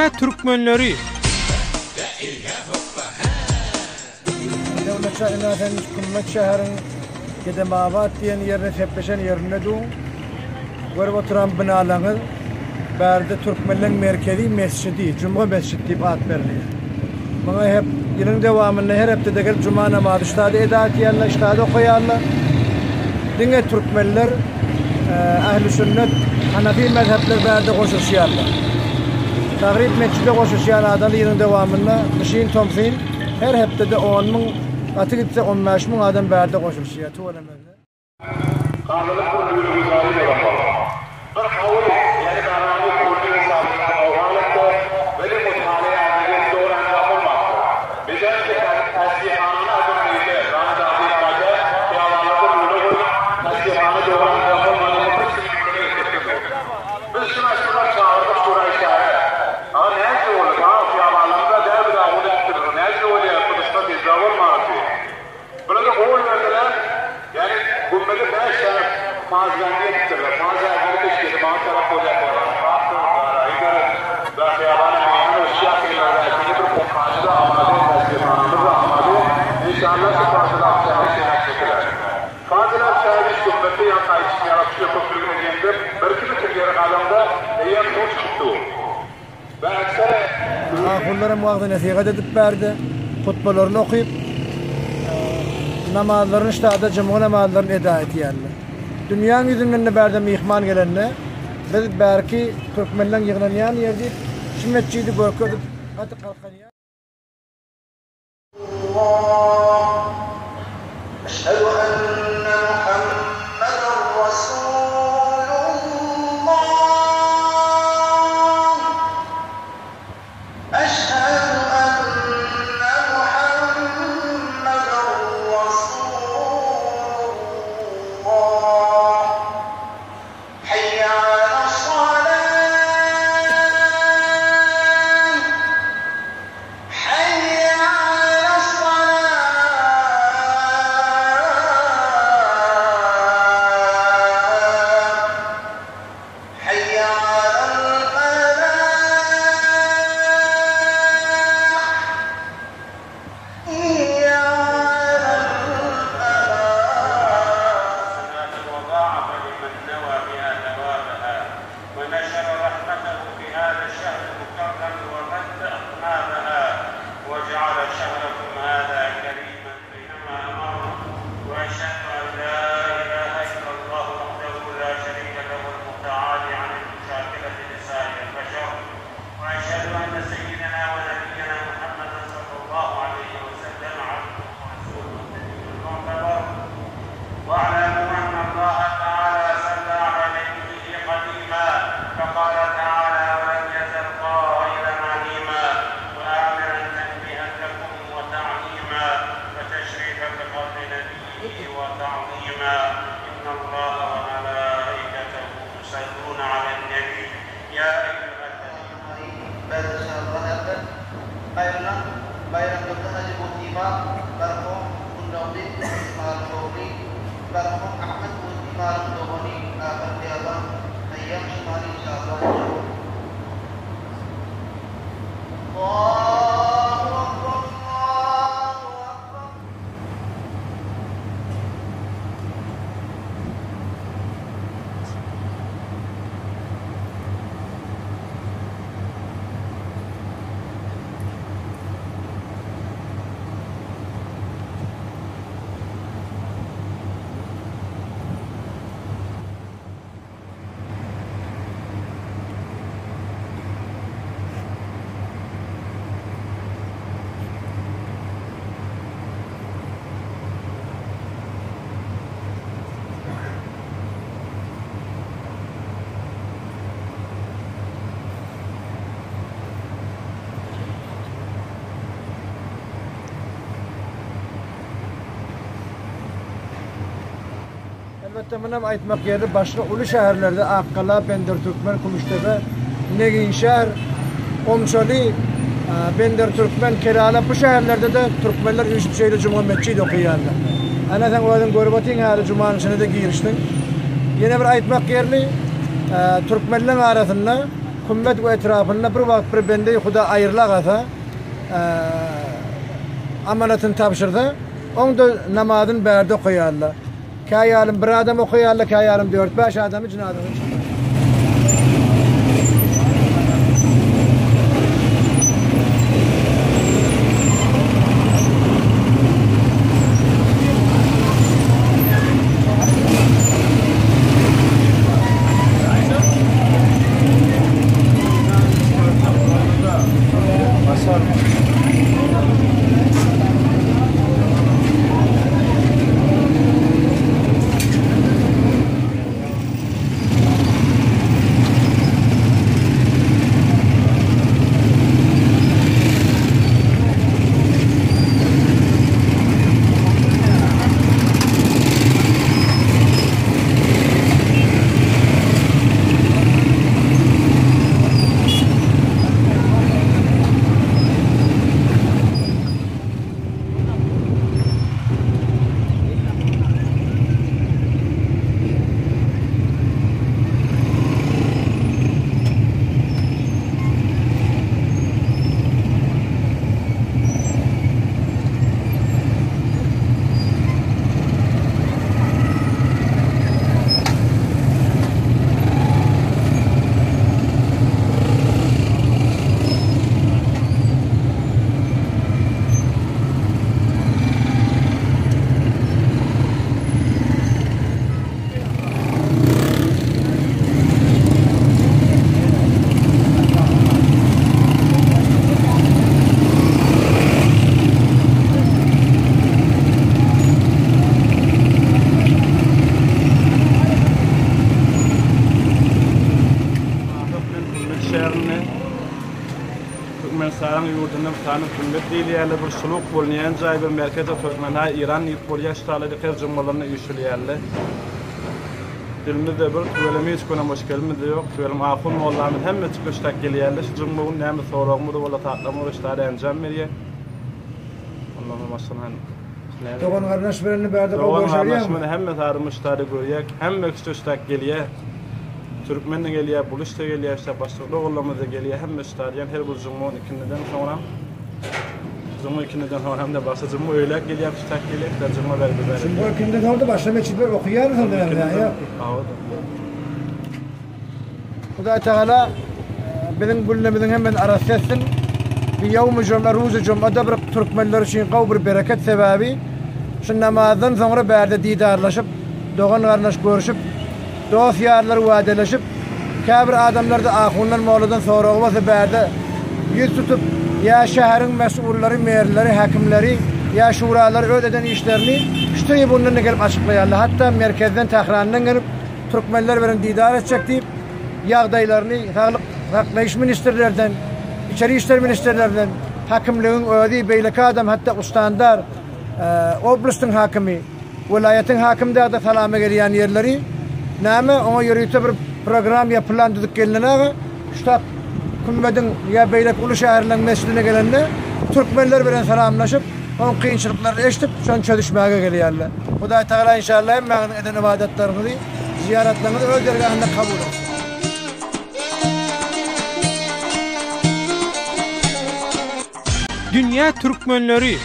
Dünýä türkmenleri. Döwletşa ina sen Kümmet şäheriň Gedemabat diýen ýerine sepleşen ýerinde duň. Görüp oturan binalaňyz bärde türkmenleň merkezi mesjidi, Jumga mesjid diýip at berilýär. Muňa hep ýylyň dowamynda her hepdede gelip juma namazy ştada eda etýärler, ştada okaýarlar. Diňe türkmenler ähli sünnet, hanafi mezhepler bärde goşulyşýarlar. Tagryp metjide goşulyşýan adam ýylyň dowamynda gyşyn, tomsyn her hepdede on müň, gaty gitse on bäş müň adam bärde goşulyşýar. Tüweleme. Gazylyk bir lüle-güzary bolan bolsa. Bir hawl, ýagny garany kurdy hesabynda gowgalypdy, weli mutale ýazgy dogry anjam bolmapdyr. Bejan ki tasbihanany adyny öýde, rany dagy gaýda, hyýabanlarda lüle goýup, tasbihana dogry anjam bolmanyny bir sürü lüle getiripdirler. Biz şu meşhurlar çagyrdyk şuraý şähere. Aga nähili boldy, saňa hyýabanlarymyza derbi-dagyn edipdirler, nähili bolýar, gyzyşma pejda bolmany üçin. Bulara gol berdiler, ýagny gümmeze bäş sany pazgandy edipdirler. Pazgandy keşgesi maňa tarap bolýar, Tähranyň Faktor, Garaýydyr, we Hyýabany Meýhan we şu ýakynlardaky bir pompajy-da amady, täsirhanamyz-da amady. Enşalla şu pazylap çägi şeýläk çekiler. Pazylap çägi üç gümmezde ýaňky aýdyşym ýaly şu köprügine geňdip, birki metr ýeri gazanda eýýäm suw çykyp dur. Ahunlaram wagzy-nesihat edip bärde, hutbalaryny okyp, namazlaryny ştada jumga namazlaryny eda etýärler. Dünýäň ýüzünden-de bärde myhman gelende, biz bärki türkmenleň ýygnanýan ýeri diýip, şu metjidi görkezip, gaty galkanýar. Elbetde munam aýtmak ýerli başga uly şäherlerde Akgala, Bendertürkmen, Kümüşdepe, Neginşäher, Omçaly, Bendertürkmen, Kelala bu şäherlerde-de türkmenler üýşüp şeýle juma metjit okaýarlar. Ana sen özüň görüp otyň häli jumanyň içine-de girişdiň. Ýene bir aýtmak ýerli türkmenleň arasynda. Kümmet we etrapynda bir wagt bir bende-i Huda aýrylagasa, amanatyny tabşyrsa, oň-da namazyny bärde okaýarlar. Käýarym bir adam okaýarlar, käýarym dört-bäş adamy jynazasyny çykarýarlar. Türkmen şäherinde Türkmenistanyň ýurdunda bir sany kümmet diýilýärler, bir şuluk bolunýan jaý, bir merkez Türkmenha Iran diýip bolýar, şu taýda her jumalaryna üýşülýärler. Dilimizde bir tüweleme hiç güne muşkelimiz ýok. Tüweleme ahun mollamyz hemme çykyşdak gelýärler. Şu jumma gün näme soragymyz bola satlama ştary enjam berýär. Ondan başga Dogan garyndaş bilen bärde gowy Dogan garyndaş bilen hemme sary muştary görýär. Hemme kişi gelýär. Türkmen de gelýär, buluş da gelýär, işte başga doganlarymyz da gelýär. Hemme ştary her bir jumma ikindiden soňra Juma ikindiden soňra hem-de başga juma öýlä gelýär, ştak gelýär, da juma berdi berdi. Juma ikindiden soňra da başga metjitler okaýarmy sonda ýa? Hudaý Tagala biziň günlerimiziň hemmesini arassa etsin. Bu ýewmi juma, ruzy jumada bir türkmenler üçin gowy bir bereket sebäbi şu namazdan soňra bärde didarlaşyp, dogan-garyndaş görüşip, dost-ýarlar wadeleşip, käbir adamlarda ahundan, molladan soragy bolsa bärde ýüz tutup, ýa şäheriň mesullary, merleri, häkimleri, ýa şuralary öz eden işlerini şu tribundan-da gelip açyklaýarlar. Hatda merkezden, Tährandan gelip, Türkmenler bilen didar etjek diýip, ýagdaýlaryny saglyk saklaýyş ministrlerden, içeri işler ministrlerinden, häkimligiň özi, beýleki adam, hatda ustandar, oblastyň häkimi, welaýatyň häkimi dagda salama gelýän ýerleri näme, oňa ýörite bir program ýa plan düzüp gelinen aga, ştat kümmediň ýa beýleki uly şäherleň mesjidine gelende türkmenler bilen salamlaşyp, oň kynçylyklaryny eşidip, şony çözüşmäge gelýärler. Hudaý Tagala inşallah hemmäňiziň eden ybadatlaryňyzy, zyýaratlaryňyzy öz dergahynda kabul etsin. Dünýä Türkmenleri.